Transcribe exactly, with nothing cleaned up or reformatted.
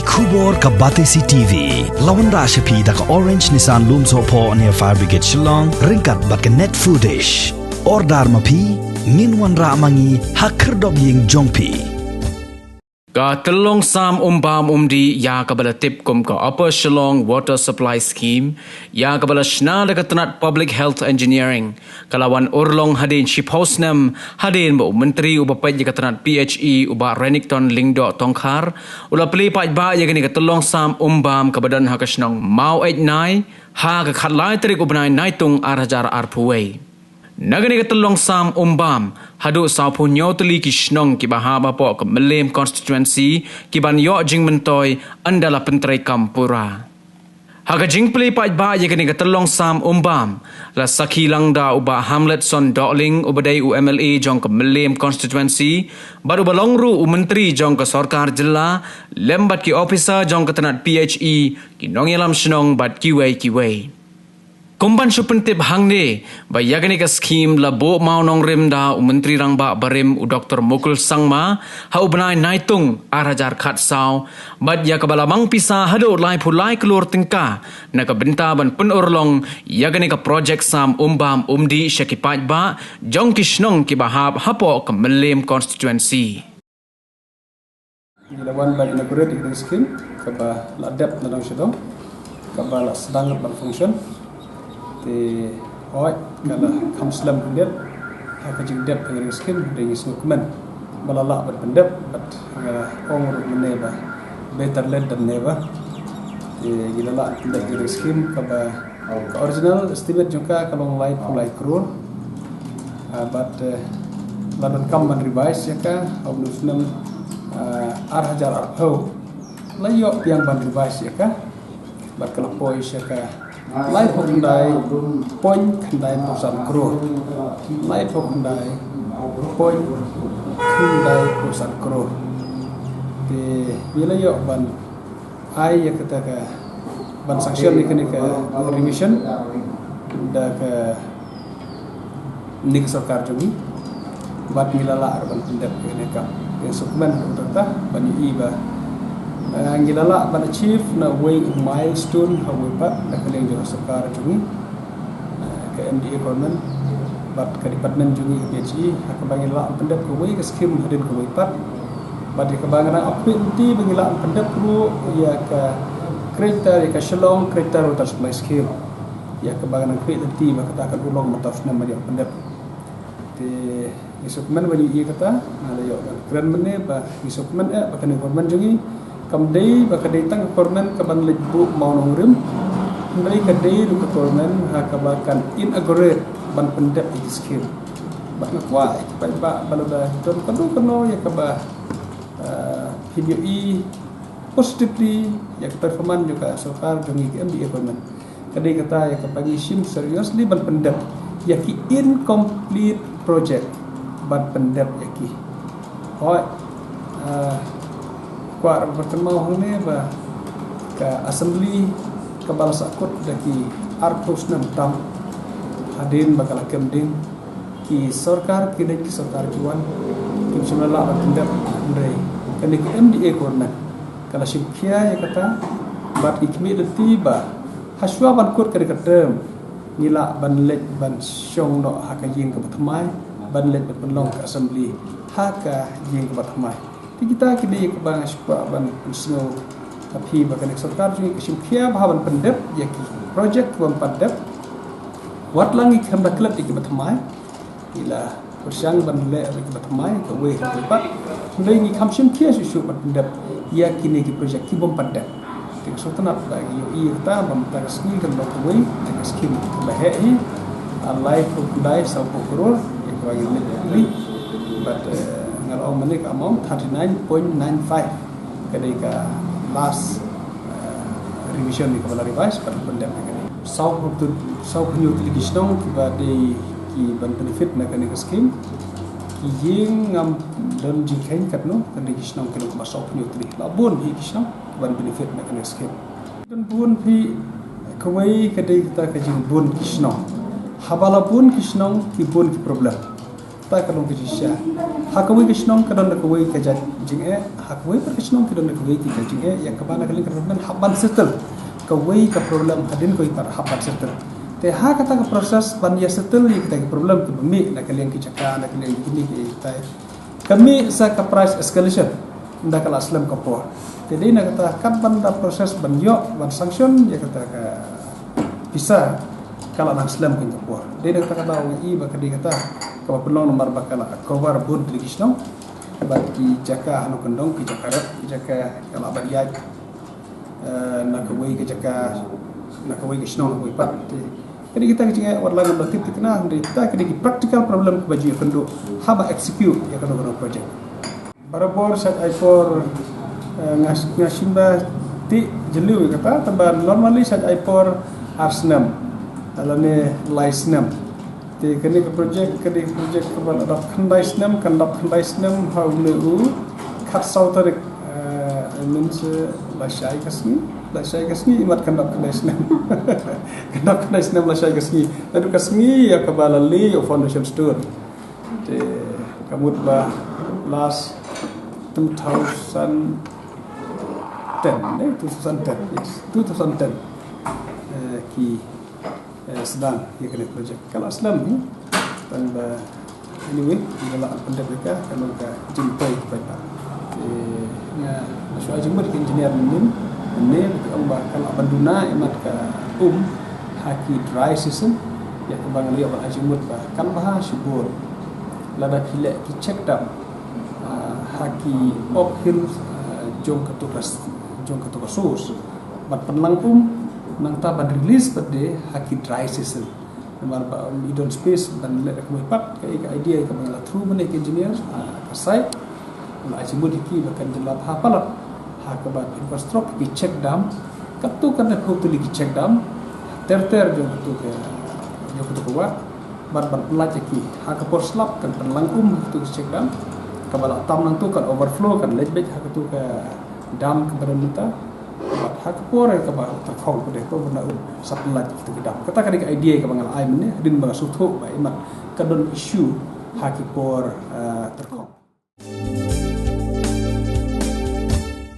Khubor ka Batesi T V la wanrah sha phi da ka Orange Nissan Lumsohphoh near Fire Brigade Shillong, ryngkat bad ka Net Foodish. Order ma phi, ngin wanrah ma ngi ha khyrdop ïing jong phi. Ka Tyllong Sam Umbam Umdih, ïa kaba la tip kum ka Upper Shillong Water Supply Scheme, ïa kaba la shna da ka tnat Public Health Engineering, ka la wan urlong hadien shiphew snem, hadien ba u Myntri uba peit ïa ka tnat P H E, u Bah Renikton Lyngdoh Tongkhar, u la plie paidbah ïa kane ka Tyllong Sam Umbam kaba don ha ka shnong Maweit Nai, ha ka khatlai tarik u bnai Naitung ar hajar arphew wei. Na kane ka Tyllong Sam Umbam, haduh sawphew hynñiew tylli ki shnong kiba hap hapoh ka Mylliem Constituency, ki ban ïoh jingmyntoi ynda la pyntreikam pura. Ha ka jingplie paidbah ïa kane ka Tyllong Sam Umbam, la sakhi lang da u Bah Hamletson Dohling uba dei u M L A jong ka Mylliem Constituency, bad uba long ruh u Myntri jong ka Sorkar Jylla, lem bad ki ophisar jong ka tnat P H E, ki nongïalam shnong bad kiwei kiwei. Kum ban shu pyntip hangne, ba ïa kane ka skhim la buh mawnongrim da u Myntri Rangbah barim u Doktor Mukul Sangma, ha u bnai Naitung ar hajar khatsaw, bad ïa kaba la mang pisa haduh laiphew lai klur tyngka, na ka bynta ban pynurlong ïa kane ka projek Sam Umbam Umdih sha ki paidbah jong ki shnong kiba hap hapoh ka Mylliem Constituency. Ngi la wan ban inaugurate ïa ka skhim kaba la dep na dong sha dong, kaba la sdang ban function. Te hooid, ka la kham slem khyndiat ha ka jingdep ïa ka skhim, te ngi sngewkmen ba la lah ban pyndep, bad nga ong ruh mynne ba better late than never. Te ngi la lah pyndep ïa ka skhim kaba ka original estimate jong ka ka long laiphew lai klur. Ah, bad, eh, la donkam ban revise ïa ka ha u snem, ah, ar hajar arphew. La ïoh biang ban revise ïa ka. Bad ka la poi sha ka laiphew khyndai point khyndai phew san klur. Laiphew khyndai point khyndai phew san klur. Te ngi la ïoh ban ai ïa kata ka ban sanction ïa kane ka revision da kane ka sorkar jong ngi. Bad ngi la lah ban pyndep ïa kane ka. Ngi sngewkmen ha kata ban ïohi ba, eh, ngi la lah ban achieve na wei u milestone ha wei pat na ka liang jong ka sorkar jong ngi. Ka M D A government bad ka department jong ngi ka P H E, ha kaba ngi la lah ban pyndep kawei ka skhim hadien kawei pat. Bad ïa kaba nga dang ap pyndep ba ngi la lah ban pyndep ruh ïa ka Greater, ïa ka Shillong Greater Water Supply Scheme. Ïa kaba nga dang pyndep ba kata kan long mynta snem ba ngi la pyndep. Te ngi sngewkmen ba ngi ïohi kata, nga la ïoh ban kren mynne ba ngi sngewkmen eh ba kane ka government jong ngi kam dei ba ka dei tang ka government kaban leit buh mawnongrim. Hynrei ka dei ruh ka government ha kaba kan inaugurate ban pyndep ïa ki skhim. Bad nga kwah ïa ki paidbah ba lada don kano kano ïa kaba, ah, phin ïohi positively ïa ka performance jong ka sorkar jong ngi ka M D A government. Ka dei kata ïa kaba ngi shim seriously ban pyndep ïa ki incomplete project, ban pyndep ïa ki. Hooid, ah, kwah ruh ban kynmaw hangne ba ka assembly kaba la sahkut da ki arphew snem tam hadien ba ka la kem ding, ki sorkar ki leit, ki sorkar ki wan, kim shym la lah ban pyndep. Hynrei kane ka M D A government ka la shim khia ïa kata bad ki khmih lynti ba hashwa ban kut kane ka term ngi lah ban leit ban shong noh ha ka ïing kaba thymmai, ban leit ban pynlong ka assembly ha ka ïing kaba thymmai. Te kita ki dei kaba nga sngewkwah ban pynsngew ha phi ba kane ka sorkar jong ngi ka shim khia bha ban pyndep ïa ki project bym pat dep. Wat la ngi khlem da klet ïa kiba thymmai, ngi la pyrshang ban leh ïa kiba thymmai kawei ha kawei pat. Hynrei ngi kham shim khia shuh shuh ban pyndep ïa kine ki project ki bym pat dep. Te nga sngewtynnat ba ngi ïohi ïa kata ba mynta ka sngi kan long kawei ka skhim kaba heh hi, ah, laiphew khyndai sawphew klur ïa kaba ngi leit ïa ki. Bad, eh, nga la ong mynne ka amount thirty nine point nine five. Ka dei ka last, eh, revision ïa kaba la revise bad pyndep ïa kane. Sawphew tylli, sawphew hynñiew tylli ki shnong kiba dei ki ban benefit na kane ka skhim. Ki ïing ngam don jingkheiñ katno, ka dei ki shnong ki long kumba sawphew hynñiew tylli. La bun hi ki shnong ki ban benefit na kane ka skhim. Don bun hi, kawei ka dei kata ka jingbun ki shnong. Haba la bun ki shnong ki bun ki problem. Ka long ka jingshisha. Ha kawei ka shnong ka don da kawei ka jait jingeh, ha kawei pat ka shnong ka don da kawei ka jait jingeh, ïa kaba na ka liang ka development hap ban settle kawei ka problem hadien kawei pat hap ban settle. Te ha kata ka process ban ïa settle ïa kita ki problem kiba mih na ka liang ki jaka, na ka liang kine kitai, ka mih sa ka price escalation. Ynda ka la slem ka por, te dei na kata kat ban da process ban ïoh ban sanction ïa kata ka pisa ka la nang slem ka por. Dei na kata ka daw nga i ba ka dei kata kaba pynlong namar ba ka la cover bun tylli ki shnong bad ki jaka hano kyndong, ki jaka rep, ki jaka ka la ban ïaid, eh, na kawei ka jaka, na kawei ka shnong, na kawei pat. Te ka dei kita ka jingeh wat la ngam da tip thikna, hynrei kita ka dei ki practical problem kaba ju ïakynduh haba execute ïa kano kano project. Barabor shait ai por, eh, nga, nga shim ba ti jylliew ïa kata, tangba normally shait ai por ar snem lane lai snem. Te kane ka project, kane ka project kaba la dap khyndai snem, kan dap khyndai snem ha une u khatsaw tarik. Eh, I mean, se lashai ka sngi, lashai ka sngi, imat kan dap khyndai snem. Kan dap khyndai snem, lashai ka sngi. Naduh ka sngi ïa kaba la lay ïa u foundation stone. Te ka mut ba last two thousand ten, eh, two thousand ten, yes, two thousand ten. Eh, ki, eh, sdang ïa kane project. Ka la slem, hmm? Tangba, anyway, nga la pyndep ïa ka, ka long ka jingpoi ka paidbah. Te nga, nga shu ai jingmut ki engineer mynnin, mynnin, ki ong ba ka la ban duna, imat ka um ha ki dry season, ïa kaba nga la ïoh ban ai jingmut ba kan bha shibun lada phi leh ki check dam, ah, ha ki Oak Hill, ah, jong katu ka s-, jong katu ka source. Ban pynlang um, nangta ban release pat de ha ki dry season. Namar ba, um, i don space ban leh da kawei pat, ka, ka idea kaba nga la through mynne ki engineer, ah, ka site. La ai jingmut ïa ki ba kan jylla bha palat ha kaba phin construct ki check dam. Katto katne phew tylli ki check dam, ter ter jong katu ka, jong katu ka wah. Bad ban pynlait ïa ki ha ka por slap, kan pynlang um ha katu ka check dam. Kaba la tam nangtu kan overflow, kan leit beit ha katu ka dam kaba don mynta. Bad ha ka por kaba tyrkhong pat de, to ban da um sa pynlait ïa katu ka dam. Kata ka dei ka idea kaba nga la ai mynne, hadien ba nga sngewthuh ba imat ka don issue ha ki por, eh, tyrkhong.